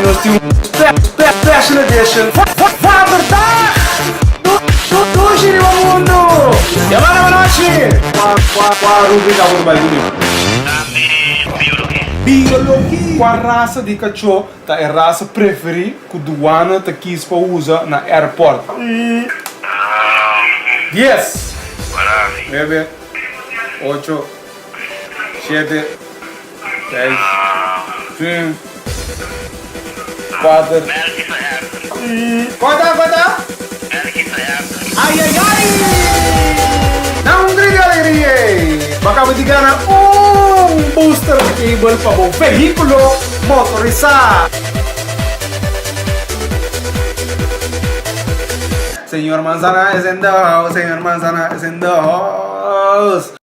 nos tin un special edition Vaderdag! Dushi riba mundu! Yamada Manochi! Kua rubrika bo ta bai ku mi? Biologia! Kua rasa di kachó ta e rasa preferí ku duana ta kis pa usa na airport? Dies, nuebe, ocho, shete, seis, sinku, kuater. Kota, kota? Ai, ai, ai! Na un grito di alegria! Bo a kaba di gana un booster cable pa bo vehíkulo motorisá! Señor Manzana is in the house, Señor Manzana is in the house.